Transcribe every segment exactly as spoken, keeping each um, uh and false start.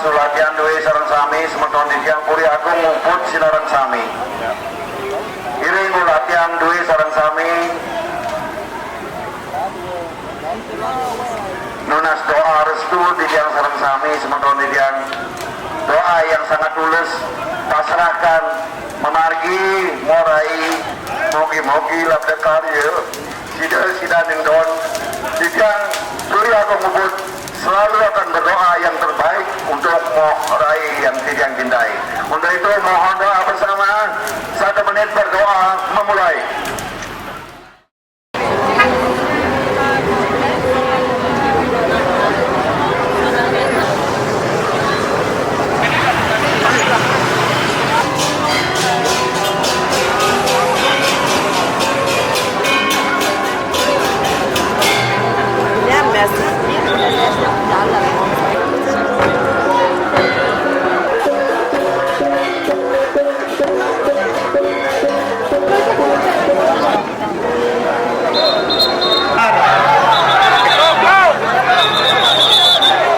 Sulatihan duwé sareng sami, semeton titiang Puri Agung muput sinareng sami. Iring ulatihan duwé sareng sami, nunas doa restu titiang sareng sami, semeton titiang. Doa yang sangat tulus, pasrahkan, memargi, morai, mogi-mogi labda karya, sida-sida nindon, titiang Puri Agung muput selalu akan berdoa yang terbaik untuk morai yang titiang cintai. Untuk itu mohon doa bersama, satu menit berdoa memulai.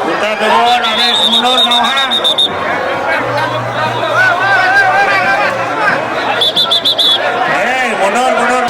Kita turun, habis mundur, ngawang. Hei, mundur, mundur.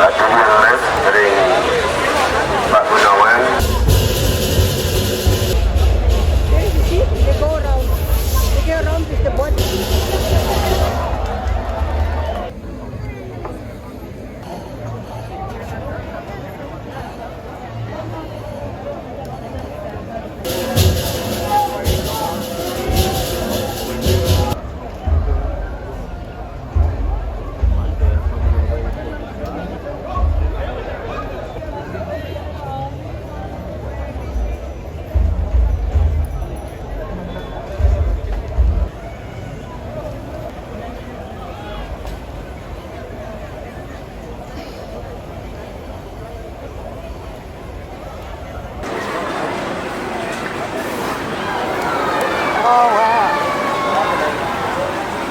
Aduh, ring Pak Gunawan. They go around. They go around with the body.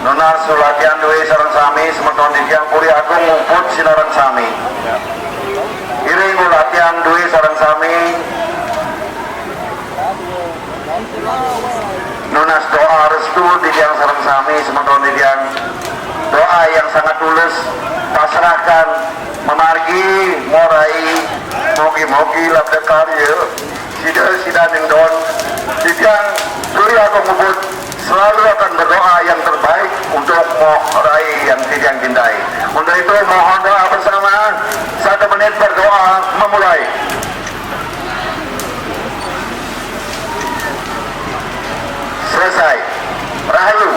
Nunas sulatihan duwé sareng sami, semeton titiang Puri Agung muput sinareng sami. Iring ulatihan duwé sareng sami, nunas doa restu titiang sareng sami, semeton titiang. Doa yang sangat tulus, pasrahkan, memargi, morai, mogi-mogi labda karya, sida-sida nindon, titiang Puri Agung muput selalu akan berdoa yang terbaik untuk morai yang titiang cintai. Untuk itu mohon doa bersama, satu menit berdoa memulai. Selesai. Rahayu.